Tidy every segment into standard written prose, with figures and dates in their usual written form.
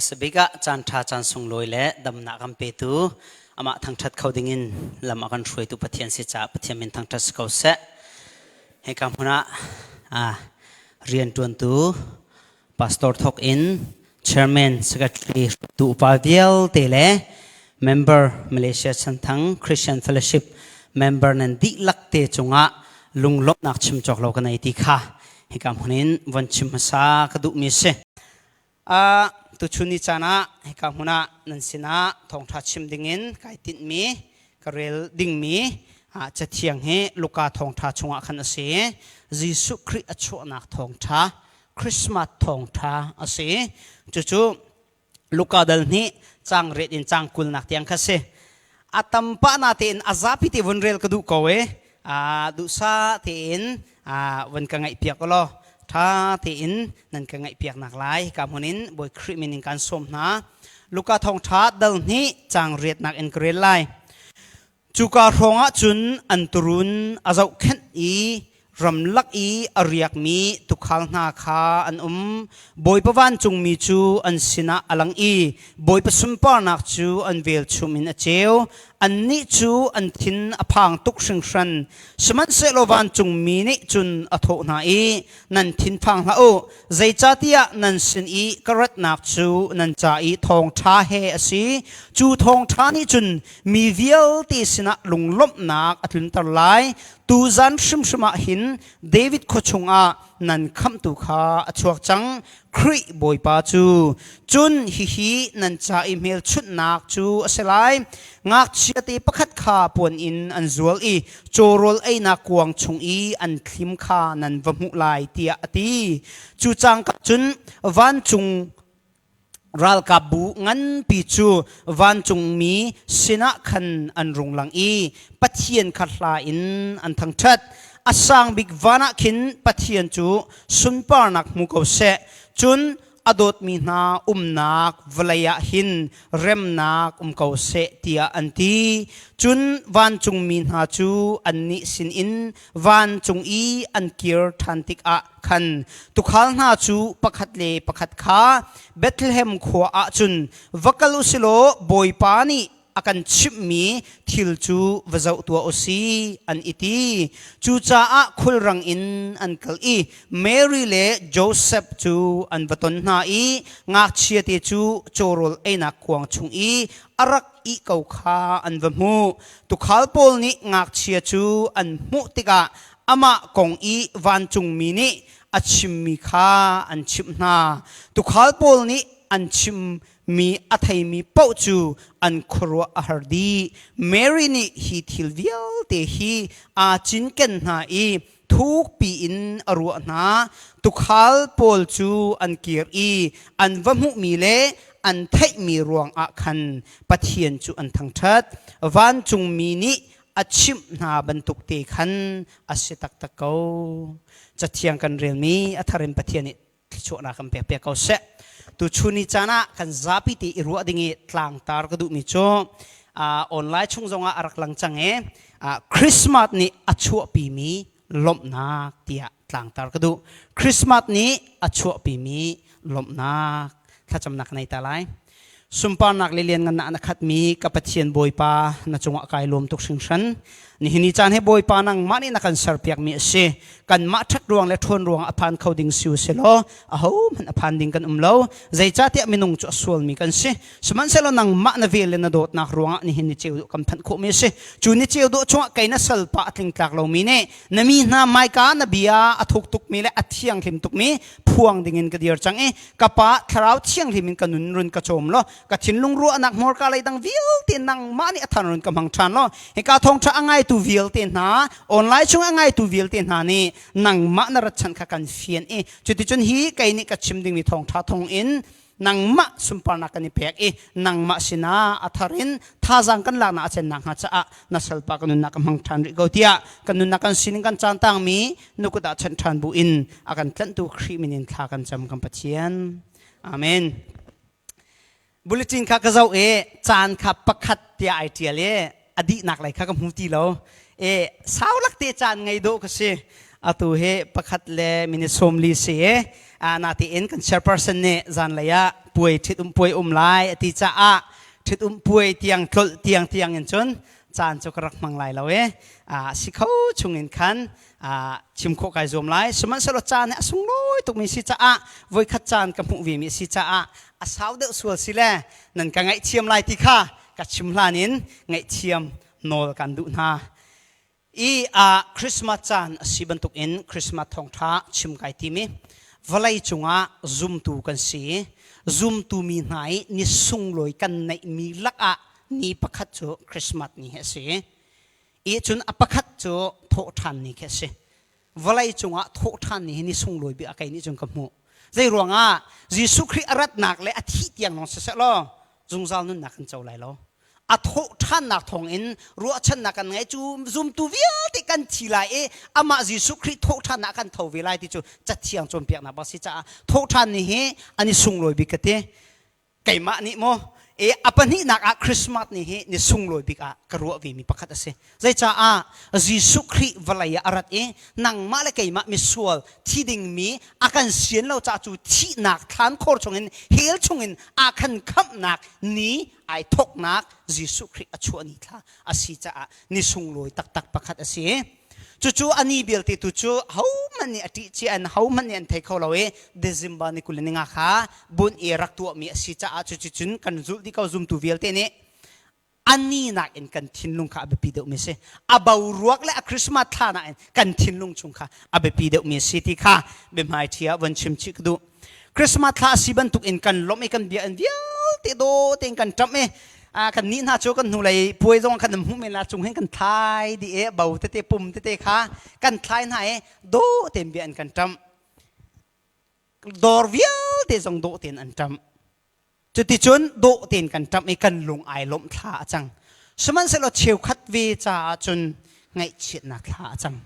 Hmasabik ah caan ṭha caan sunglawi le damnak kan petu amah thangṭhat kho dingin lam a kan hruaitu Pathian si caah Pathian min thangṭhat si ko seh. Hika hmun ah rianṭuantu pastor thawk in chairman, secretary, hruaitu upa vialte le member Malaysia Chanthang Christian Fellowship member nan dihlak te cungah lunglawmhnak chim cawk lo ka nei ti kha hika hmun in von chim hmasa ka duhmi a si. Tuchun ni caan ah hika hmun ah nan sinah thawngṭha chim dingin kai tinhmi, ka rel dingmi cathiang hi Luka thawngṭha chungah khan a si. Jesuh Khrih a chuahnak thawngṭha, Christmas thawngṭha a si. Cucu Luka dal hnih caang riat in caang kulnak tiang kha si. A tam pah na tein a zapi te vun rel ka duh ko i duhsah tein vun ka ngaihpiak u law ṭha tein nan ka ngaihpiaknak lai ka hmun in Bawi Khrih min in kaan sawm hna. Luka thawngṭha dal hnih caang riatnak in ka rel lai. Cuka hrawng ah cun an turun a zohkhenh i ramlak i a riakmi tuukhal hna kha an um. Bawipa vancungmi cu an sinah a lang i Bawipa sunparnak cu an velchum in a ceu. Annih cu an thin a phang tuk hringhran. Sihmanhsehlaw vancungmi nih cun a thawh hna i, Nan thinphang hlah u, zeicahtiah nan sin i ka ratnak cu nan ca i thawngṭha he a si. Cu thawngṭha nih cun mi vialte sinah lunglawmhnak a tlunter lai. Tuzan hrimhrim ah hin David khua chungah nan khamhtu kha a chuak cang, Khrih Bawipa cu. Cun hihi nan ca i hmelchunhnak cu a si lai. Ngakchiate pakhat kha puan in an zual i cawrawl einak kuang chung i an thlim kha nan va hmuh lai, tiah a ti. Cu cangka cun vancung Ralkapbu nganpi cu vancungmi sinah khan an rung lang i Pathian kha hla in an thangṭhat. A sang bik van ah khin Pathian cu sunparnak hmu ko seh. Cun a dawtmi hna umnak vawlei ah hin remnak um ko seh tiah an ti. Cun vancungmi hna cu annih sinin vancung i an kir ṭhan tikah khan tuukhal hna cu pakhat le pakhat kha Bethlehem khua ah cun va kal u silaw Bawipa nih a kan chimhmi thil cu va zoh tuah u si an i ti. Cucaah khulrang in an kal i Mary le Josef cu an va ton hna i ngakchiate cu cawrawl einak kuang chung i a rak ih ko kha an va hmuh. Tuukhal pawl nih ngakchia cu an hmuh tikah amah kong i vancungmi nih a chimmi kha an chimh hna. Tuukhal pawl nih an chimmi a theimi paoh cu an khuaruah a har dih. Mary nih hi thil vialte hi aa cinken hna i thukpi in a ruah hna. Tuukhal pawl cu an kir i an va hmuhmi le an theihmi ruangah khan Pathian cu an thangṭhat. Vancungmi nih a chimh hna bantuk te khan a si taktak ko. Cathiang kan relmi a thar in Pathian nih thluachuahnak kan pek piak ko seh. Tuchun ni caan ah kan zapi te i ruah ding i tlangtar ka duhmi cu online chung zongah a rak lang cang i Christmas nih a chuahpimi lawmhnak tiah tlangtar ka duh. Christmas nih a chuahpimi lawmhnak thlacamnak nei ta lai. Sunparnak le lianngannak na khatmi ka Pathian Bawipa na cungah kai lawm tuk hringhran. Nihin ni caan hi Bawipa nangmah nih na kan serpiakmi a si. Kanmah ṭhat ruang le ṭhawn ruang a phan kho ding si u silaw ahohmanh a phan ding kan um lo. Zeicahtiah minung cu a sualmi kan si. Sihmanhsehlaw nangmah na vel le na dawtnak ruangah nihin ni ceu dawh kan phanh khawhmi a si. Cu ni ceu dawh chungah kei na salpa a tlingtlak lomi nih na mi hna hmaika na bia a thuk tukmi le a thianghlim tukmi phuang dingin ka dir cang i ka pa thlarau thianghlim in ka nun run ka cawm law ka thinlung ruahnak hmurka lei dang vialte nangmah nih a than run ka hmang ṭhan law hika thawngṭha a ngaitu vialte hna online chung a ngaitu vialte hna nih nangmah na rat chan kha kan fian i cuticun hi kei nih ka chim dingmi thawngṭha thawng in nangmah sunparnak kan i pek i nangmah sinah a thar in thazaang kan laknak a cennak hnga caah na salpa ka nunnak ka hmang ṭhan rih ko tiah kan nunnak kan sining kan caan tangmi nukut ah chanh ṭhan bu in a kan tlanhtu Khrih min in thla kan cam kan Pathian. Amen. Bulletin kha ka zoh i caan kha pakhat tiah ai ṭial i a dihnak lei kha ka hmu ti lo. E sau lak te caan ngei dawh ka si. Atu hi pakhat le minute 40 si i. Natein kan chairperson nih zanlei ah puai ṭhit um puai um lai a ti caah ṭhit um puai tiang tlolh tiang tiang in cun caan cu ka rak hmang lai lo i si kho chungin khan chim khawh kai zuam lai. Sihmanhsehlaw caan hi a sunglawi tukmi si caah voikhat caan ka hmuh vemi a si caah a sau deuh sual si le nan ka ngaihthiam lai ti kha ka chim hlan in ngaihthiam nawl kan duh hna. I ah Christmas caan a si bantukin Christmas thawngṭha chim kai tim i vawlei cungah zumtu kan si i zumtu mi hna i ni sunglawi kan neihmi lakah ni pakhat cu Christmas ni hi a si. I cun a pakhat cu thawhṭhan ni khi a si. Vawlei cungah thawhṭhan ni hi ni sunglawi bik a kei nih cun ka hmuh. Zei ruangah Jesuh Khrih a ratnak le a thih tiang lawng siseh law zungzal nunnak kan co lai lo. A thawhṭhannak thawngin ruahchannak kan ngei cu zumtu vialte kan thi lai i amah Jesuh Khrih thawhṭhannak kan tho ve lai ti cu Cathiang cawnpiaknak bak si caah thawhṭhan ni hi an i sunglawi bik ka ti. Keimah nih maw e a pahnihnak ah Christmas ni hi ni sunglawi bik ah ka ruah ve mi pakhat a si. Zeicaah Jesuh Khrih vawlei ah a rat i nangmah le keimah misual thi dingmi a kan sian lo caah cu thihnak thlan khor chungin hell chungin a kan khamhnak ni ai thawknak Jesuh Khrih a chuah ni thla a si caah ni sunglawi taktak pakhat a si. Cucu a ni belte tu cu hohmanh nih a ṭih cia in hohmanh nih an thei kho lo i December ni 25 kha bunh i rak tuahmi a si caah cuticun kan zulh dih ko zumtu vialte nih a ni nakin kan thinlung kha a biapi deuhmi a si. A boruak le a Christmas thla nakin kan thinlung chung kha a biapi deuhmi a si ti kha biahmaiṭhi ah von chim chih ka duh. Christmas thla a si bantuk in kan lawmh i kan bia in vialte daw tein kan ṭamh i kan nih hna cu kan hnulei puai zong kan hmuh men la cung hin kan thlai dih i bo tete pum tete kha kan thlai hna i dawh tein bia in kan ṭamh. Dawr vialte zong dawh tein an ṭamh. Cuticun dawh tein kan ṭamh i kan lung ai lawmh thla a cang. Sihmanhsehlaw cheukhat ve caah cun ngaihchiatnak thla a cang.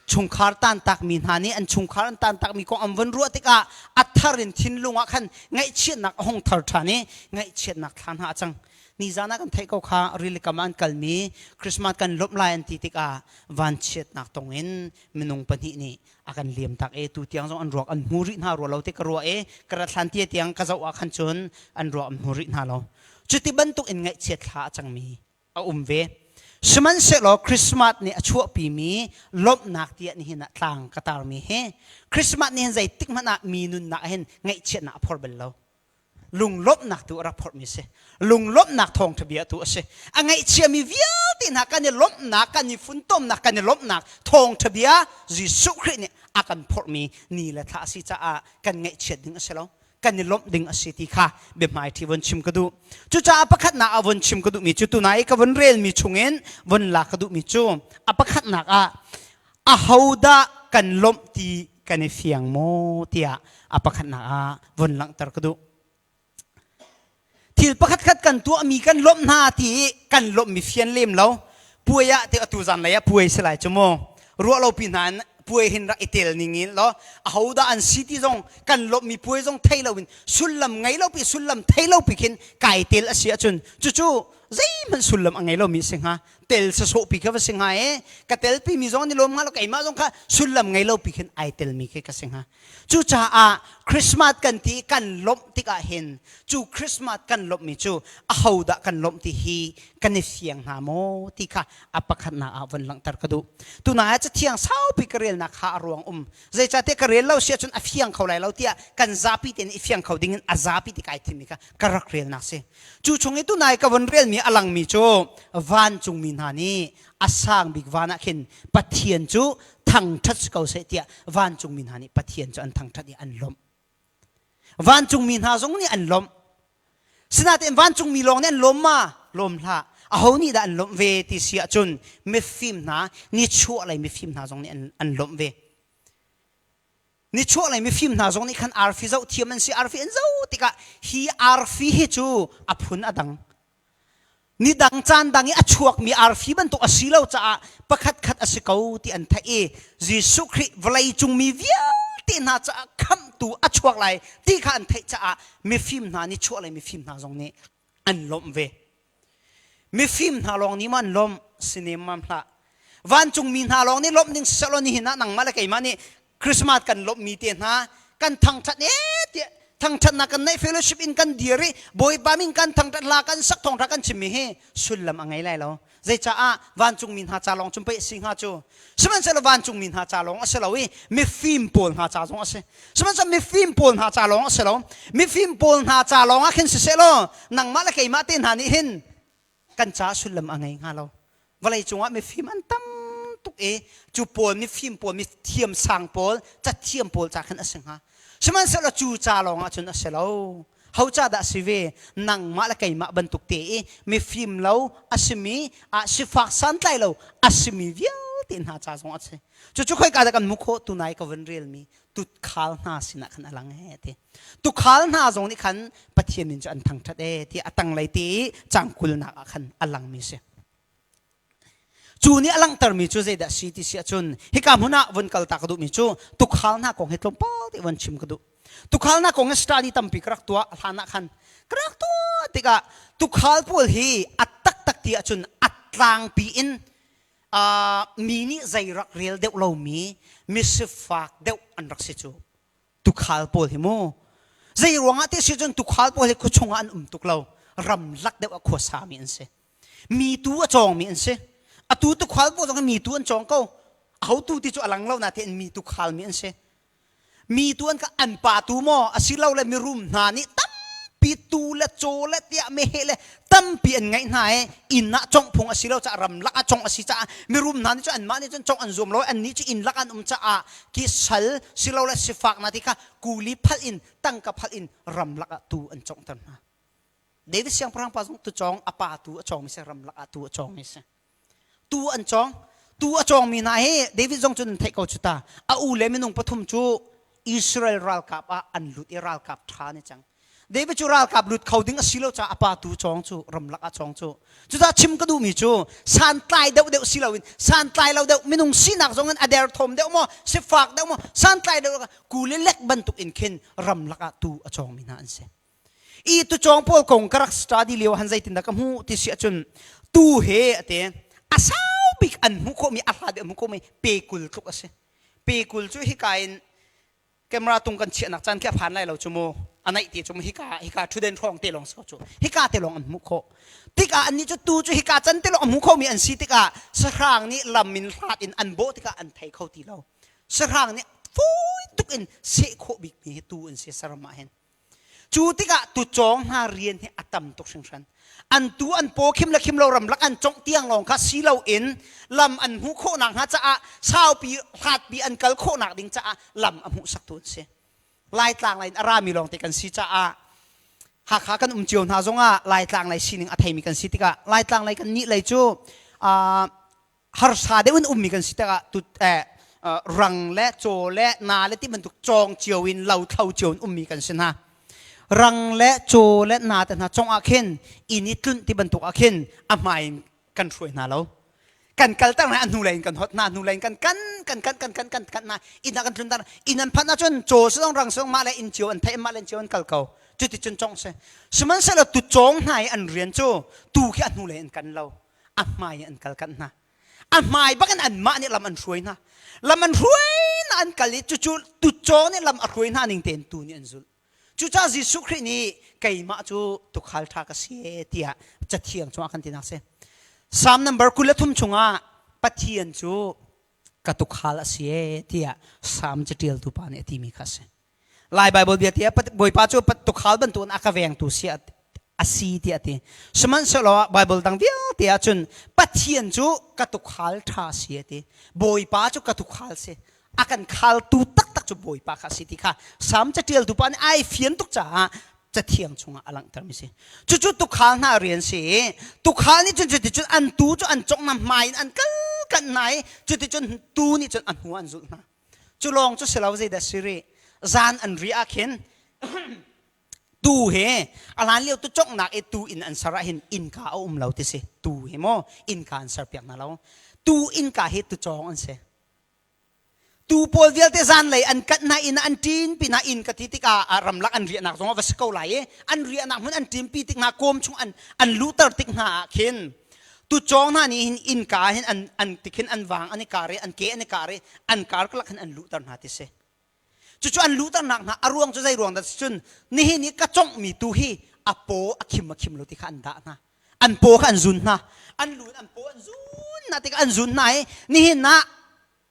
Chungkhar tantakmi hna nih an chungkhar an tantakmi kong an von ruah tikah a thar in thinlung ah khan ngaihchiatnak a hung thar ṭhan i ngaihchiatnak thla hna a cang. Nizan ah kan theih ko kha rilikam ah an kalmi Christmas kan lawmh lai an ti tikah vanchiatnak tong in minung pahnih nih a kan liam tak e tu tiang zong an ruak an hmu rih hna rua lo te ka ruah e ka rat hlan tia tiang ka zoh ah khan cun an ruak an hmu rih hna lo cuti bantuk in ngaihchiat thla a cangmi a um ve sihmanhsehlaw Christmas nih a chuahpimi lawmhnak tiah nihin ah tlang ka tarmi hi Christmas nih hin zeitik hmanh ah mi nunnak ah hin ngaihchiatnak a phor bal lo lunglawmhnak tu a rak phorhmi a si lunglawmhnak thawngṭha bia tu a si a ngaihchiami vialte hna kan i lawmhnak kan i funtomnak kan i lawmhnak thawngṭha bia Jesuh Khrih nih a kan phorhmi ni le thla a si caah kan ngaihchiat ding a si lo kan i lawmh ding a si ti kha biahmaiṭhi von chim ka duh cucaah pakhatnak ah von chim ka duhmi cu tunai i ka von relmi chungin von lak ka duhmi cu a pakhatnak ah ahodah kan lawmh ti kan i fiang maw tiah a pakhatnak ah von langhter ka duh. Thil pakhatkhat kan tuahmi kan lawmh hna ti i kan lawmhmi fian lem lo. Puai ah te atu zan lei ah puai si lai cu mu. Ruah lo pi hna in puai hin rak i tel ning in lo ahodah an si ti zong kan lawmhmi puai zong thei lo in sullam ngei lo pi sullam thei lo pi khin kai tel a si ahcun cucu zeihmanh sullam a ngei lomi a si hnga tel sasawh pi kha va si hnga e ka tel pi mi zong an i lawm hnga lo keimah zong kha sullam ngei lo pi khin ai tel mi khi ka si hnga cucaah Christmas kan ti kan lawmh tikah hin cu Christmas kan lawmh mi cu ahodah kan lawmh ti hi kan i fiang hna maw ti kha a pakhatnak ah von langhter ka duh tunai ah cathiang saupi ka relnak kha a ruang um zeicahtiah ka rel lo si ahcun a fiang kho lai lo tiah kan zapi tein i fiang kho ding in a zapi ti kai thim mi kha ka rak relnak si Cu chung i tunai ka von relmi a langmi cu vancungmi hna nih a sang bik van ah khin Pathian cu thangṭhat si ko seh tiah vancungmi hna nih Pathian cu an thangṭhat i an lawmh. Vancungmi hna zong nih an lawmh. Sinain vancungmi lawng nih an lawm ma? Lawm hlah. Aho nih dah an lawmh ve ti si ahcun mifim hna, nichuahlei mifim hna zong nih an lawmh ve. Nichuahlei mifim hna zong nih khan arfi zoh thiam an si. Arfi an zoh tikah hi arfi hi cu a phun a dang. Ni dang caan dang i a chuakmi arfi bantuk a si lo caah pakhat khat a si ko ti an theih i Jesuh Khrih vawlei cung mi vialte hna caah khamhtu a chuak lai ti kha an theih caah mifim hna nichuahlei mifim hna zong nih an lawmh ve. Mifim hna lawng nih maw an lawmh? Si nemmam hlah. Vancungmi hna lawng nih lawmh ding siseh law nihin ah nangmah le keimah nih Christmas kan lawmhmi te hna Kan thangṭhat e tiah thangṭhatnak kan neih fellowship in kan dir i Bawipa min kan thangṭhat hla kan sak thawngṭha kan chimmi hi sullam a ngei lai lo. Zeicaah vancungmi hna ca lawng cun pei a si hnga cu. Sihmanhsehlaw vancungmi hna ca lawng a si lo i mifim pawl hna ca zong a si. Sihmanhsehlaw mifim pawl hna ca lawng a si lo. Mifim pawl hna ca lawng ah khin siseh law nangmah le keimah te hna nih hin kan caah sullam a ngei hnga lo. Vawlei cungah mifim an tam tuk i cu pawl mifim pawl mithiam sang pawl cathiam pawl ca khin a si hnga. Sihmanhsehlaw cu ca lawng ah cun a si lo. Ho ca dah si ve? Nangmah le keimah bantuk te i mifim lo a simi, ah sifak santlai lo a simi vialte hna ca zong a si. Cucu khoika dah kan hmuh khawh? Tunai ka vun relmi tutkhal hna sinah khan a lang ee ti. Tukhal hna zong nih khan Pathian min cu an thangṭhat ee ti a tanglei te i cang kulnak ah khan a langmi si. Cu nih a langhtermi cu zeidah si ti si ahcun hika hmun ah vun kal ta ka duhmi cu tukhal hna kong hi tlawmpal te vun chim ka duh. Tukhal hna kong hi study tampi ka rak tuah hlan ah khan ka rak tuah tikah tukhal pawl hi a taktak ti ahcun a tlangpi in mi nih zei rak rel deuh lomi misifak deuh an rak si cu. Tukhal pawl hi mu zei ruangah ti si cun tukhal pawl hi khuachung ah an um tuk lo ramlak deuh ah khuasami an si mi tu a cawngmi an si atu tukhal pawl zong hi mi tu an cawng ko ahotu ti cu a lang lo na tein mi tukhal mi an si mi tu an ka an pa tu maw asilole mirum hna nih tampi tu le caw le tiah meheh le tampi an ngeih hna i inn ah congh phung a si lo caah ramlak ah congh a si caah mirum hna nih cun anmah nih cun congh an zuam lo annih cu inn lak an um caah ki sal silole sifak hna ti kha kuli phalh in tangka phalh in ramlak ah tu an conghter hna. David siangpahrang pa zong tucawng a pa tu a cawngmi si ramlak ah tu a cawngmi si. Tu an cawng. Tu a cawngmi hna hi David zong cu nan theih ko cu ta. A u le minung pathum cu Israel ralkap ah an lut i ralkap ṭha ni cang. David cu ralkap lut kho ding a si lo caah a pa tu cawng cu ramlak ah cawng cu. Cucaah chim ka duhmi cu santlai deuh deuh si loin santlai lo deuh minung sinak zong in a derthawm deuh maw sifak deuh maw santlai deuh kuli lek bantuk in khin ramlak ah tu a cawngmi hna an si. I tucawng pawl kong ka rak study lio han zeitindah ka hmuh ti si ahcun tu he ate a sau bik an hmuh khawhmi a hla bik an hmuh khawhmi pe 20 tluk a si. Pe 20 cu hika in camera tung kan chiahnak caan khi a phan lai lo cu mu a naih ti cu mu hika hika thuden hrawng te lawng si ko cu hika te lawng an hmuh khawh tikah annih cu tu cu hika can te lawng a hmu khomi an si tikah sahrang nih lam in hlat in an bawh tikah an thei kho ti lo sahrang nih fawi tuk in seh khawh bikmi hi tu an si saram ah hin Cu tikah tucawng hna rian hi a tam tuk hringhran. An tu an paw khim le khim lo ramlak an congh tiang lawng kha si loin lam an hmuh khawhnak hnga caah saupi hlatpi an kal khawhnak ding caah lam a hmuhsaktu an si. Laitlang lei in a rami lawngte kan si caah Hakha kan um cio hna zongah Laitlang lei sining a theimi kan si tikah Laitlang lei kan nih lei cu harsa deuh in ummi kan si tikah tut eh, rang le caw le na le ti bantuk cawng cio in lo thlo cio in ummi kan si hna rang le caw le na te hna cong ah khin inn i tlunh ti bantuk ah khin a hmai in kan hruai hna lo kan kalter hna a hnu lei in kan hot hna hnu lei in kan kan kan kan kan kan kan kan hna inn ah kan tlun tar inn an phanh ahcun caw song rang song mah le inn cio an theih mah le inn cio an kal ko cuti cun cong si sihmanhsehlaw tu cawng hna i an rian cu tu khi a hnu lei in kan lo a hmai an kal kanh hna a hmai bak in anmah nih lam an hruai hna lam an hruai na an kal i cucu tucaw nih lam a hruai hna ning tein tu nih an zulh cucaah Jesuh Khrih nih keimah cu tukhal ṭha ka si tiah cathiang chungah kan tinak si Psalm number 23 chungah Pathian cu ka tukhal a si tiah Psalm caṭialtu pa nih a timi kha a si Lai Baibal bia tiah Bawipa cu tukhal bantukin a ka vengtu si a si tiah a ti. Sihmanhsehlaw Baibal dang vialte ahcun Pathian cu ka tukhal ṭha si a ti. Bawipa cu ka tukhal si. A kan khaltu taktak cu Bawipa kha a si ti kha Salm caṭialtu pa nih ai fian tuk caah cathiang chungah a langhtermi si. Cucu tukhal hna rian si i tukhal nih cun cuticun an tuu cu an congh hna hmai in an kal kanh hna i cuticun tuu nih cun a hnu an zulh hna. Cu lawng cu si lo zeidah si rih zan an riah ah khin tu he a hlan lio tu conghnak i tu inn an ser ah hin innka a um lo ti si tu hi maw innka an ser piak hna lo tu innka hi tu cawng an si tu pawl vialte zanlei an kanh hna inn an ṭin pi hna inn ka ti tikah ramlak an riahnak zong a va si ko lai i an riahnak hmun an ṭin pi tik hna kawm chung an an luhter tik hna ah khin Tucawng hna nih hin innka hin an an tikhin an vang an i kar i an ke an i kar i an kar kalak hin an luhter hna ti si. Cucu an luhternak hna a ruang cu zei ruang dah cun nihin i ka conghmi tu hi a paw a khim a khim lo ti kha an dah hna. An paw kha an zun hna. An lu an paw an zun hna tikah an zun hna i nihin ah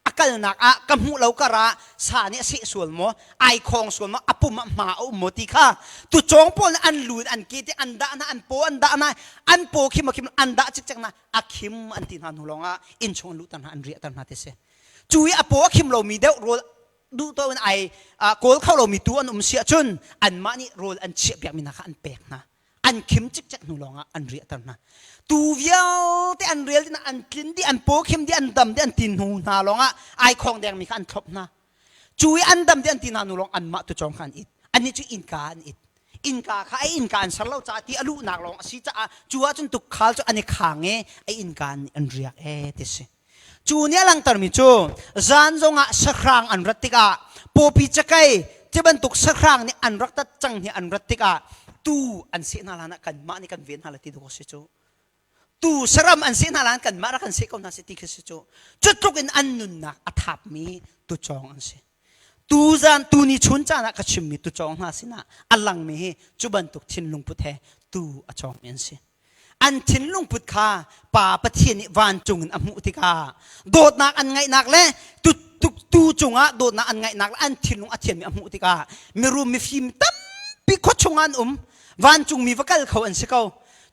a kalnak ah ka hmuh lo kar ah sa nih a seh sual maw ai khawng sual maw a pum ah hma a um maw ti kha tucawng pawl nih an lu in an ke te an dah hna an paw an dah hna an paw khim a khim an dah cikcek hna a khim an ti hna hnu lawng ah inn chung an luhter hna an riahter hna ti si cu i a paw a khim lomi deuh rawl duh to in ai kawl kho lomi tu an um si ahcun anmah nih rawl an chiah piakmi hna kha an pek hna an khim cikcek hnu lawngah an riahter hna tu vialte an rial dih an tlin dih an paw khim dih an dam dih an tin hnu hna lawngah ai khong dengmi kha an thlop hna cu i an dam dih an ti hna hnu lawng anmah tu cawng kha an it annih cu innka an it innka kha ai innka an ser lo caah ti a luhnak lawng a si caah cu ahcun tukhal cu an i khang i a innka an riak e ti si Cu nih a langhtermi cu zan zongah sahrang an rat tikah pawpi cakei ti bantuk sahrang nih an rak tat cang hi an rat tikah tu an seh hna hlan ah kanmah nih kan ven hna la ti dawh a si cu. Tu saram an seh hna hlan kanmah rak kan seh ko hna seh ti khi si cu. Cu tluk in an nunnak a thapmi tucawng an si. Tuzan tuni chun caan ah ka chimmi tucawng hna sinah a langmi hi cu bantuk thinlung put he tu a cawngmi an si. An thinlung put kha Pa Pathian nih vancung in a hmuh tikah dawtnak an ngaihnak le tu, tu, tu cungah dawtnak an ngaihnak le an thinlung a thianmi a hmuh tikah mirum mifim tampi khua chungah an um vancungmi va kal kho an si ko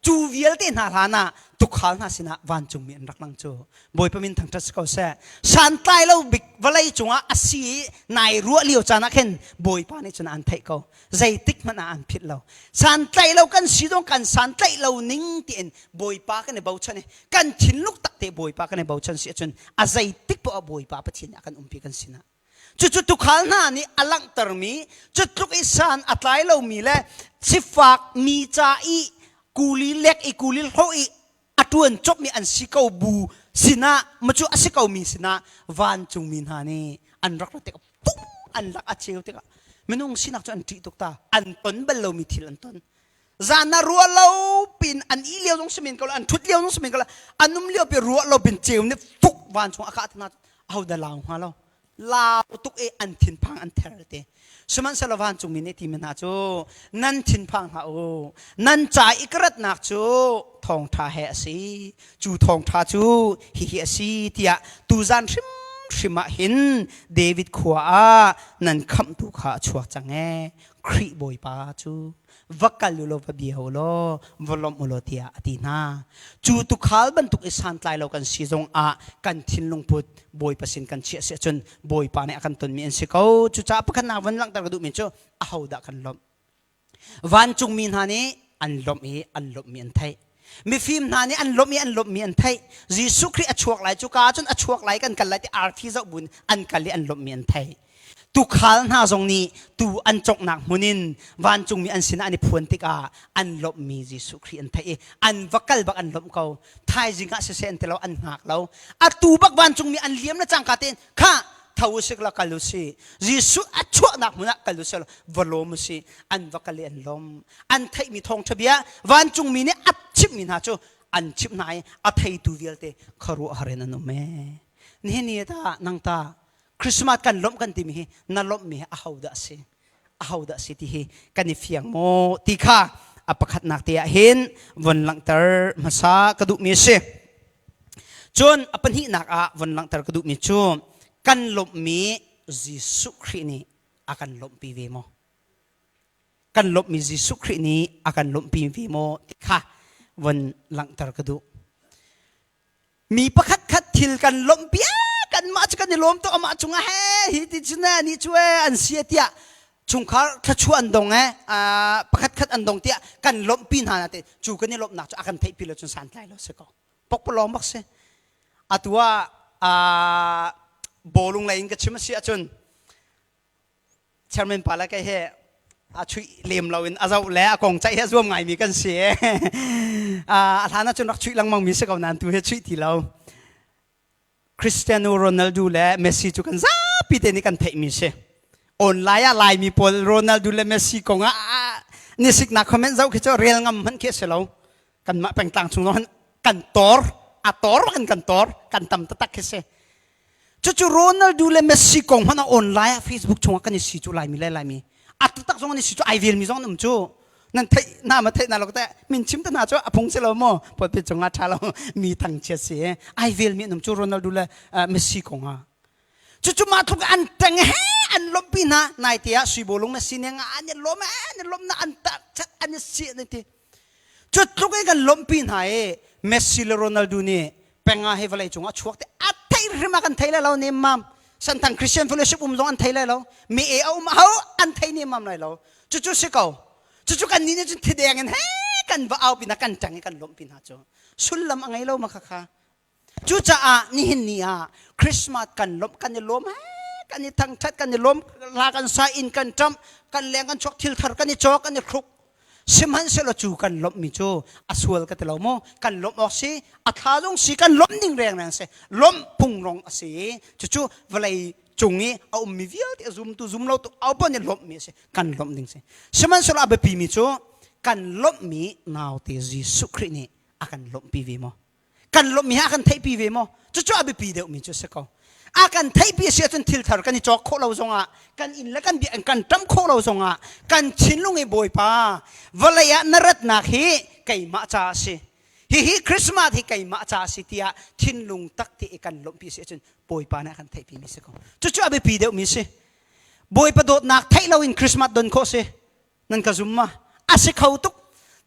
cu vialte hna hlan ah tukhal hna sinah vancungmi an rak lang cu Bawipa min thangṭhat si ko seh santlai lo bik vawlei cungah a si i nai ruah lio caan ah khin Bawipa nih cun an theih ko zeitik hmanh ah an philh lo santlaih lo kan si dong kan santlaih lo ning tiin Bawipa kan i bochan i kan thinlung tak te Bawipa kan i bochan si ahcun a zeitik poah Bawipa Pathian ah kan umpi kan sinah cucu tukhal hna nih a langhtermi cu tluk i san a tlai lomi le sifak mi ca i kuli lek i kuli hlawh i a ṭuan copmi an si ko bu sinah macu a si komi sinah vancungmi hna nih an rak rat tikah pum an lak a cheu tikah minung sinak cu an ṭih tuk ta an ton bal lomi thil an ton zan ah ruah lo pin an ih lio zong si men ko la an ṭhut lio zong si men ko la an um lio pi ruah lo pin ceu nih fuk vancung a kah tina aho dah lau hnga lo lau tuk i an thinphang an ther te sihmanhsehlaw vancungmi nih timi hna cu nan thinphang hlah u nan ca i ka ratnak cu thawngṭha he a si cu thawngṭha cu hihi a si tiah tuzan hrimhrim ah hin David khua ah nan khamhtu kha a chuak cang ee Khrih Bawipa cu va kal u law va bia u law va lawmh u law tiah a ti hna. Cu tukhal bantuk i santlai lo kan si zong ah kan thinlung put Bawipa sin kan chiah si ahcun Bawipa nih a kan tonmi an si ko. Cucaah pakhatnak van langhter ka duhmi cu ahodah kan lawmh? Vancungmi hna nih an lawmh i an lawmhmi an theih. Mifim hna nih an lawmh i an lawmhmi an theih. Jesuh Khrih a chuak lai cu ka ahcun a chuak lai kan kal lai ti arfi zoh buin an kal i an lawmhmi an theih. Tukhal hna zong nih tuu an conghnak hmun in vancungmi an sinah an i phuan tikah an lawmhmi Jesuh Khrih an theih i an va kal bak an lawmh ko. Thaizing ah siseh an ti lo, an hngak lo. Atu bak vancungmi an liam le cangka tein kha tho usik la kal usih. Jesuh a chuahnak hmun ah kal usih law va lawm usih. An va kal i an lawm. An theihmi thawngṭha bia vancungmi nih a chimhmi hna cu an chimh hna i a theitu vialte khuaruahhar in an um ee. Nihin ni ta nang ta Christmas kan lawmh kan timi hi na lawmhmi hi ahodah a si? Ahodah a si ti hi kan i fiang maw ti kha a pakhatnak te ah hin von langhter hmasa ka duhmi a si. Cun a pahnihnak ah von langhter ka duhmi cu kan lawmhmi Jesuh Khrih nih a kan lawmhpi ve maw? Kan lawmhmi Jesuh Khrih nih a kan lawmhpi ve maw ti kha von langhter ka duh. Mi pakhat khat thil kan lawmhpi kanmah cu kan i lawm tuk amah cungah he hi ti cun ni cu an si tiah chungkhar thluachuah an dong eh pakhat khat an dong tiah kan lawmhpi hna na te cu kan i lawmhnak cu a kan theihpi lo cun santlai lo si ko pokpalawng bak si atu ah bawlung lei in ka chim a si ahcun Chairman pa le kei he a chuih lem lo in a zoh le a kong ceih he zuam ngaimi kan si. A hlan ahcun rak chuih lengmang mi si ko nain tu he chuih ti lo. Cristiano Ronaldo le Messi cu kan zapi te nih kan theihmi si. Online ah Laimi pawl Ronaldo le Messi kong ah nisiknak comment zoh khi cu rel ngam hmanh khi a si lo. Kanmah pengtlang chung zong kan tor, a tor kan kan tor, kan tam taktak khi si. Cucu Ronaldo le Messi kong hmanh ah online ah Facebook chungah kan i si cu Laimi le Laimi. A taktak zong an i si cu ai velmi zong an um cu. Nan theih na ma theih na lo te min chim te hna cu a phung si lo maw pulpit cungah tha lo mi thangchiat si ai velmi an um cu Ronaldo le Messi kong ah. Cucu mah tluk an teng he an lawmhpi hna nai te ah suibolung Messi nih an i lawm an i lawm na an tar chat an i si an ti. Cu tluk in kan lawmhpi hna i Messi le Ronaldo nih penga hi vawlei cung ah chuak te a theih hrim ah kan thei lai lo nemmam. Santhang Christian Fellowship um zong an thei lai lo. Mi e a um ho an thei nemmam lai lo. Cucu si ko. Cucu kan nih nih cun thideng in he kan va au pin kan ṭang i kan lawmhpi hna cu. Sullam a ngei lo ma khakha. Cucaah nihin ni ah Christmas kan lawmh kan i lawm kan i thangṭhat kan i lawm hla kan sa inn kan ṭamh kan leng kan chuak thil thar kan i cawk kan i hruk sihmanhsehlaw cu kan lawmhmi cu a sual ka ti lo maw kan lawmh awk si a thla zong si kan lawmh ning rengreng si lawmh phung rong a si cucu vawlei cung i a ummi vialte a zumtu zum lo tu au pon i lawmhmi a si kan lawmh ding si sihmanhsehlaw a biapimi cu kan lawmhmi naute Jesuh Khrih nih a kan lawmhpi ve maw Kan lawmhmi hi a kan theihpi ve maw? Cucu a biapi deuhmi cu a si ko. A kan theihpi a si ahcun thil thar kan i cawk khawh lo zongah, kan inn le kan biakinn kan ṭamh khawh lo zongah, kan thinlung i Bawipa, vawlei ah na ratnak hi keimah ca a si. Hihi Christmas hi keimah ca a si tiah thinlung tak te i kan lawmhpi a si ahcun Bawipa nih a kan theihpimi a si ko. Cucu a biapi deuhmi a si. Bawipa dawtnak theih loin Christmas don khawh a si. Nan ka zum ma? A si kho tuk.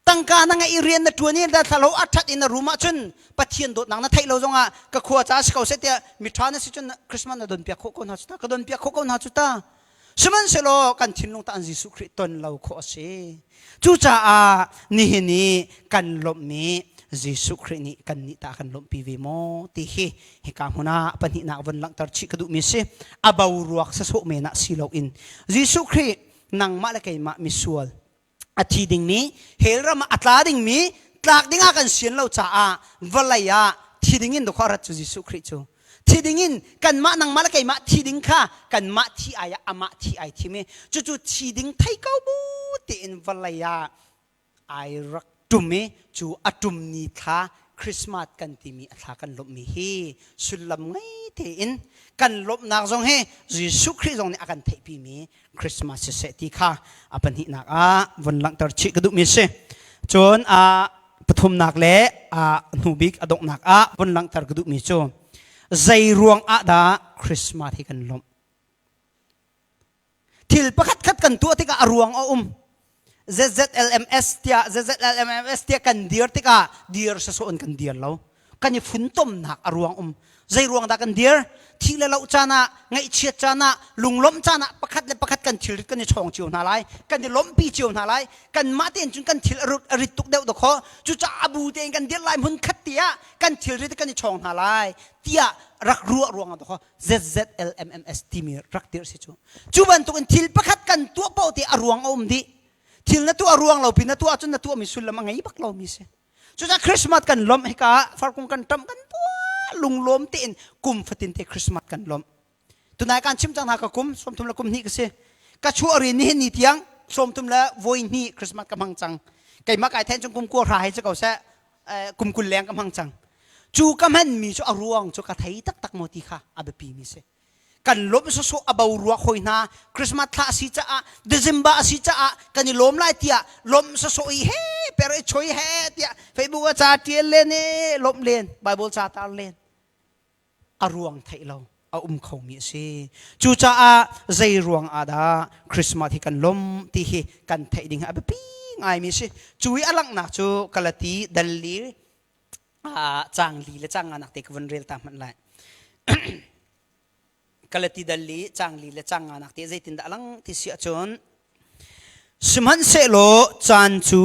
Tangka na ngeih i rian na ṭuan i na thalo a ṭhat in na rum ahcun Pathian dawtnak na theih lo zongah ka khua ca si ko seh tiah miṭha na si cun Christmas na donpiak khawh ko hna cu ta. Ka donpiak khawh ko hna cu ta. Sihmanhsehlaw kan thinlung ta an Jesuh Khrih ton lo khawh a si. Cucaah nihin i kan lawmhmi Jesuh Khrih nih kan nih ta kan lawmhpi ve maw ti hi hika hmun ah pahnihnak von langhter chih ka duhmi si. A boruak sasawh men ah si loin Jesuh Khrih nangmah le keimah misual a thi dingmi hell ram ah a tla dingmi tlak dingah kan sian lo caah vawlei ah thi dingin dawkha rat cu Jesuh Khrih cu thi dingin kanmah nangmah le keimah thi ding kha kanmah thi ai ah amah thi ai thim i cucu thi ding thei ko bu tein vawlei ah ai rak ṭum i cu a ṭum ni thla Christmas kan timi a thla kan lawmhmi hi sullam ngei tein kan lawmhnak zong hi Jesuh Khrih zong nih a kan theihpimi Christmas siseh ti kha a pahnihnak ah vun langhter chih ka duhmi a si. Cun a pathumnak le a hnubik a donghnak ah vun langhter ka duhmi cu zei ruang ah dah Christmas hi kan lawmh? Thil pakhat khat kan tuah tikah a ruang a um. ZZLMS tiah ZZLMS tiah kan dir tikah dir sasawh in kan dir lo. Kan i funtomnak a ruang um. Zei ruang dah kan dir? Thih le loh caan ah, ngaihchiat caan ah, lunglawmh caan ah pakhat le pakhat kan thilrit kan i chawng cio hna lai. Kan i lawmhpi cio hna lai. Kanmah tein cun kan thil a rit tuk deuh dawkaw. Cucaah a bu tein kan dir lai hmun khat tiah kan thilrit kan i chawng hna lai tiah rak ruah ruang ah dawkaw ZZLMMS timi rak dirh si cu. Cu bantukin thil pakhat kan tuah paoh ti a ruang a um dih. Thil na tuah ruang lo pi na tuah ahcun na tuahmi sullam a ngei bak lomi si. Cucaah Christmas kan lawmh hika farkung kan ṭamh kan tuah lunglawm tein kum fatin te Christmas kan lawmh. Tunai kan chim cang hna ka kum 30 le kum hnih ka si. Ka chuah ri nihin ni tiang 30 le voi hnih Christmas ka hmang cang. Keimah kai then chung kum kua hra hei si ko seh kum 20 leng ka hmang cang. Cu ka hmanmi cu a ruang cu ka thei taktak maw ti kha a biapi mi si. Kan lawmh sawsawh a bo ruak hoi hna Christmas thla a si caah December a si caah kan i lawm lai tiah lawmh sawsawh i he per i choi he tiah Facebook ah ca tial len i lawmh len Bible ca tar len a ruang theih lo a um khomi a si. Cucaah zei ruang ah dah Christmas hi kan lawmh ti hi kan theih ding hi a biapi ngaimi a si. Cu i a langhnak cu Galati dal li caang li le caang nga nak te ka vun rel ta hmanh lai. Galati dal li caang li le caang nga nak te zeitindah a lang ti si ahcun Sihmanhsehlaw caan cu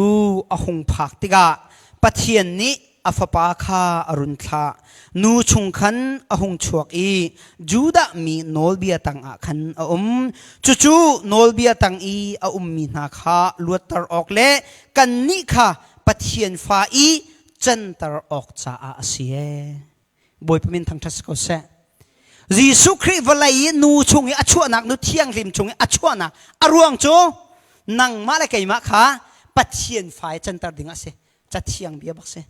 a hung phak tikah Pathian nih a fapa kha a run thlah. Nu chung khan a hung chuak i Judah mi nawlbia tangah khan a um. Cucu nawlbia tang i a ummi hna kha luatter awk le kannih kha Pathian fa i canter awk caah a si ee. Bawipa min thangṭhat si ko seh. Jesuh Khrih vawlei i nu chung i a chuahnak nu thianghlim chung i a chuahnak a ruang cu nangmah le keimah kha Pathian fa i canter ding a si. Cathiang bia bak si.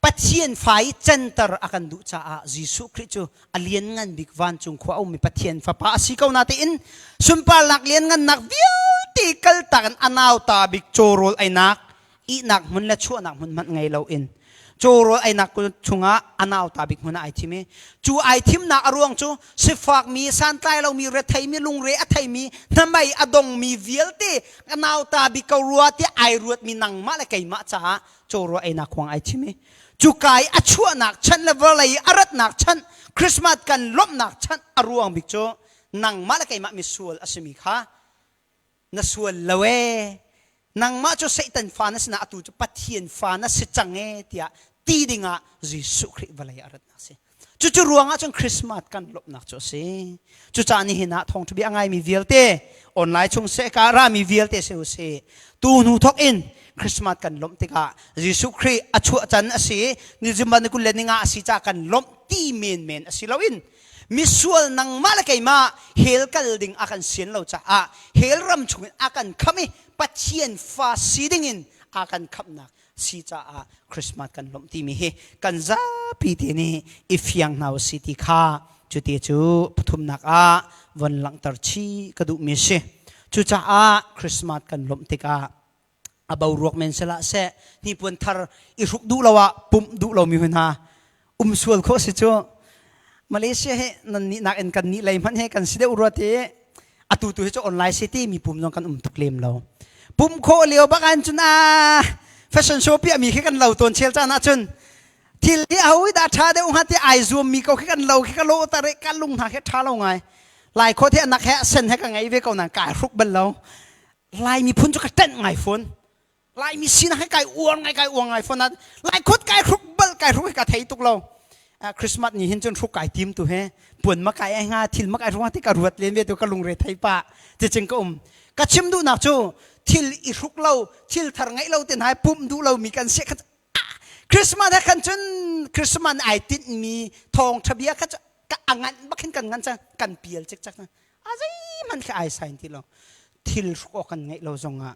Pathian fa i canter a kan duh caah Jesuh Khrih cu a lianngan bik vancung khua a ummi Pathian fapa a si ko natein sunparnak lianngannak vialte kaltak in a nauta bik cawrawl einak ihnak hmun le chuahnak hmun hmanh ngei loin cawrawl einak chungah a nauta bik hmun ah ai thim i cu ai thimnak a ruang cu sifakmi santlai lomi retheimi lungre a theimi hnamei a dongmi vialte a nauta bik ko rua tiah ai ruatmi nangmah le keimah caah cawrawl einak khuang ai thim i cuka i a chuahnak chan le vawlei a ratnak chan Christmas kan lawmhnak chan a ruang bik cu nangmah le keimah misual a simi kha na sual lo ee, nangmah cu Satan fa na si na atu cu Pathian fa na si cang ee tiah ti dingah Jesuh Khrih vawlei a ratnak si. Cucu ruangah cun Christmas kan lawmhnak cu a si. Cucaah nihin ah thawngṭha bia a ngaimi vialte online chung seh ka rami vialte si usih tu hnu thawk in Christmas kan lawmh tikah Jesuh Khrih a chuah can a si ni zumba ni 25 a si ca kan lawmh ti menmen a si loin misual nangmah le keimah hell kal ding a kan sian lo caah hell ram chungin a kan khamh i Pathian fa si dingin a kan khamhnak si caah Christmas kan lawmh timi hi kan zapi te nih i fiang hna usih ti kha cuti cu pathumnak ah von langhter chih ka duhmi si. Cucaah Christmas kan lawmh tikah a boruak men sila seh hnipuan thar i hruk duh lo ah pumh duh lomi hun hna um sual khawh si cu. Malaysia he nan nih nak in kan nih lei hmanh he kan si deuh rua ti atu tu hi cu online city mi pum zong kan um tuk lem lo. Pum khawh lio bak an cun a fashion show piah mi khi kan lo tawn chel caan ah cun thil hi aho dah tha deuh hnga ti ai zuam mi ko khi kan lo khi ka lo ta re ka lung hna khi tha lo ngai. Lai kho the anak he sen he ka ngei ve ko nan kai hruk bal lo. Lai miphun cu ka ṭanh ngai fawn. Laimi sinak hi kai uar ngai, kai uar ngai fawn. Lai khut kai hruk bal, kai hruk hi ka thei tuk lo. Christmas ni hin cun hruk kai tim tu he puan ma kai ai nga thil ma kai hruk ti ka ruat len ve tu ka lungre thei pa ti ching ka um. Ka chim duhnak cu thil i hruk lo, thil thar ngeih lo te hna pumh duh lo mi kan si kha. Christmas he khan cun Christmas ai tinh mi thawng ṭha bia kha ka angan bak hin kan ngan cang, kan pial cik cak. A zeihmanh khi ai sain ti lo. Thil hruk awk kan ngeih lo zongah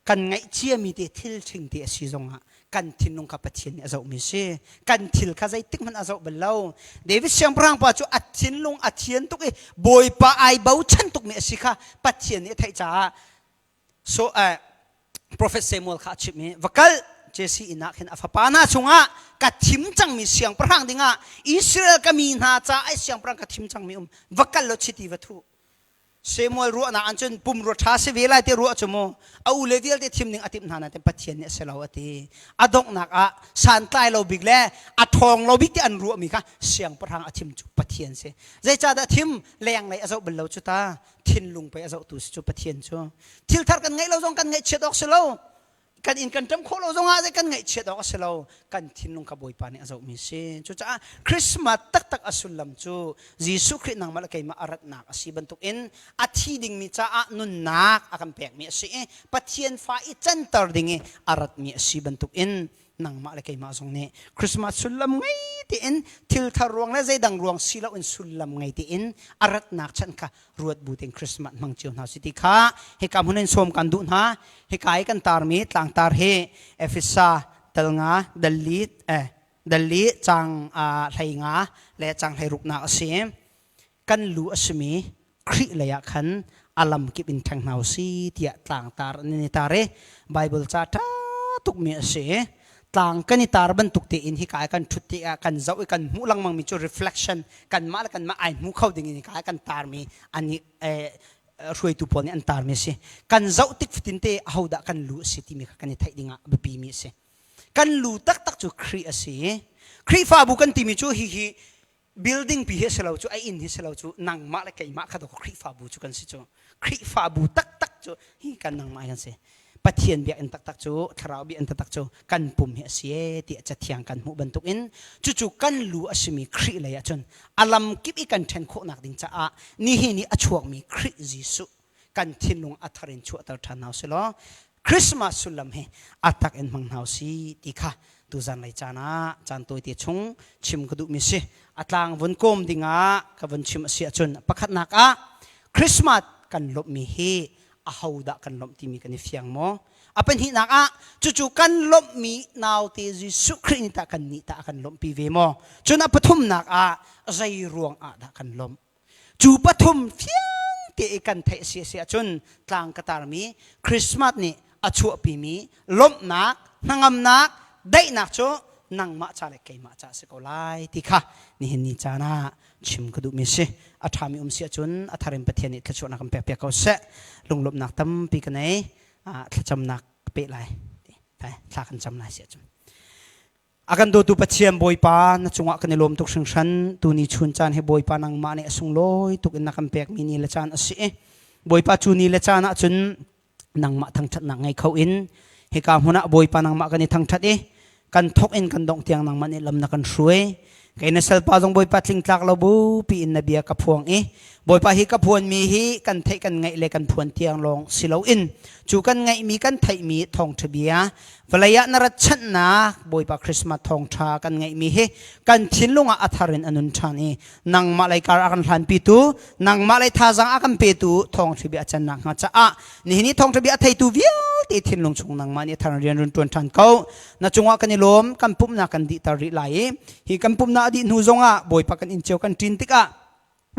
kan ngaih ciami te thil ṭhing te a si zongah kan thinlung kha Pathian nih a zohmi a si. Kan thil kha zeitik hmanh a zoh bal lo. David siangpahrang pa cu a thinlung a thian tuk i Bawipa ai bochan tukmi a si kha Pathian nih a theih caah so Prophet Samuel kha a chimh i va kal Jesse inn ah khin a fapa hna chungah ka thim cangmi siangpahrang dingah Israel ka mi hna caah siangpahrang ka thim cangmi um va kal law chiti va thuh. Samuel ruahnak an cun pumrua ṭha si ve lai ti ruah cu mu a u le vialte thim ding a timh hna nain Pathian nih a si lo a ti. A donghnak ah santlai lo bik le a ṭhawng lo bik ti an ruahmi kha siangpahrang a thim cu Pathian si. Zeicahdah thim lenglei a zoh bal lo cu ta thinlung pei a zohtu si cu Pathian cu. Thil thar kan ngeih lo zong kan ngaihchiat awk si lo. Kan inn kan ṭam khawh lo zongah kan ngaihchiat awk a si lo. Kan thinlung kha Bawipa nih a zohmi si. Cucaah Christmas taktak a sullam cu Jesuh Khrih nangmah le keimah a ratnak a si bantukin a thi dingmi caah nunnak a kan pekmi a si i Pathian fa i canter ding i a ratmi a si bantukin nangmah le keimah zong nih Christmas sullam ngei tein thil thar ruang le zeidang ruang si loin sullam ngei tein a ratnak chan kha ruat bu tein Christmas hmang cio hna si ti kha hika hmun in sawm kan duh hna. Hika i kan tarmi tlangtar hi Efesa talnga dalli eh dalli cang 15 le cang 16nak a si. Kan lu a simi Khrih lei ah khan a lam kip in ṭheng hna u si tiah tlangtar an i tar i Bible ca ṭha tukmi a si. Tlang kan i tar bantuk tein hika i kan ṭhut tikah kan zoh i kan hmuh lengmangmi cu reflection, kanmah le kanmah ai hmu kho ding in hika i kan tarmi an i hruaitu pawl nih an tarmi a si. Kan zoh tik fatin te ahodah kan lu a si timi kha kan i theih dingah a biapimi a si. Kan lu taktak cu Khrih a si. Khrihfabu kan timi cu hihi building pi hi a si lo cu, a inn hi si lo cu, nangmah le keimah kha dawk Khrihfabu cu kan si cu. Khrihfabu taktak cu hi kan nangmah kan si. Pathian biakinn taktak cu, thlarau biakinn taktak cu kan pum hi a si e tiah cathiang kan hmuh bantuk in cucu kan lu a simi Khrih lei ahcun a lam kip i kan ṭhen khawhnak ding caah nihin i a chuakmi Khrih Jesuh kan thinlung a thar in chuahter ṭhan hna usih law Christmas sullam hi a tak in hmang hna usih ti kha tuzan lei caan ah caan tawite chung chim ka duhmi si. A tlang vun kawm dingah ka vun chim a si ahcun pakhatnak ah Christmas kan lawmhmi hi ahodah kan lawmh timi kan i fiang maw? A pahnihnak ah cucu kan lawmhmi naute Jesuh Khrih nih tah kan nih tah a kan lawmhpi ve maw? Cun a pathumnak ah zei ruang ah dah kan lawmh? Cu pathum fiang te i kan theih si a si ahcun tlang ka tarmi Christmas nih a chuahpimi lawmhnak, hnangamnak, daihnak cu nangmah ca le keimah ca a si ko lai ti kha nihin ni caan ah chim ka duhmi si. A ṭhami um si ahcun a thar in Pathian nih thluachuahnak kan pekpiak ko seh. Lunglawmhnak tampi ka nei. Thlacamnak ka peh lai. Thla kan cam lai si ahcun. A kan dawtu Pathian Bawipa na cungah kan i lawm tuk hringhran. Tuni chun caan hi Bawipa nangmah nih a sunglawi tuk in na kan pekmi ni le caan a si. Bawipa cu ni le caan ahcun nangmah thangṭhatnak ngei kho in hika hmun ah Bawipa nangmah kan i thangṭhat i kan thok in kan dongh tiang nangmah nih lam na kan hruai. Kei na salpa zong Bawipa tlingtlak lo bupi in na bia ka phuang i Bawipa hi ka phuanmi hi kan theih kan ngaih le kan phuan tiang lawng si loin cu kan ngaihmi kan theihmi thawngṭha bia Vawlei ah na rat chanhnak Bawipa Christmas thawngṭha kan ngeihmi hi kan thinlung ah a thar in a nun ṭhan i nangmah lei kar a kan hlanpitu, nangmah lei thazaang a kan petu thawngṭha bia a cannak hnga caah nihin i thawngṭha bia a theitu vialte thinlung chung nangmah nih a thar rian run ṭuan ṭhan ko. Na cungah kan i lawm, kan pumhnak kan dihter rih lai i hi kan pumhnak a dih hnu zongah Bawipa kan inn cio kan ṭin tikah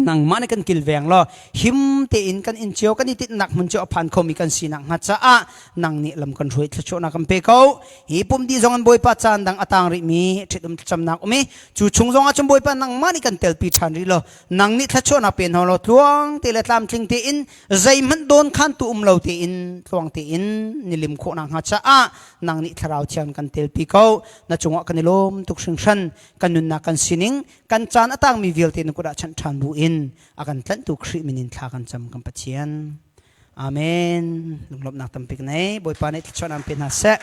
nangmah nih kan kilveng law him tein kan inn cio kan i tinhnak hmun cio a phan khomi kan sinak hnga caah nang nih lam kan hruai thluachuahnak kan pe ko. Hi pum dih zong in Bawipa caan dang a tang rihmi ṭhitum thlacamnak um i cu chung zong ah cun Bawipa nangmah nih kan telpi ṭhan rih law nang nih thluachuahnak pe hna law tluang te le tlamtling tein zeihmanh dawn khantu um lo tein tluang tein nilim khawhnak hnga caah nang nih thlarau thiang kan telpi ko. Na cungah kan i lawm tuk hringhran. Kan nunnak kan sining kan caan a tangmi vialte na kut ah chanh ṭhan bu in a kan tlanhtu Khrih min in thla kan cam kan Pathian. Amen. Lunglawmhnak tampi ka nei. Bawipa nih thluachuahnak pe hna seh.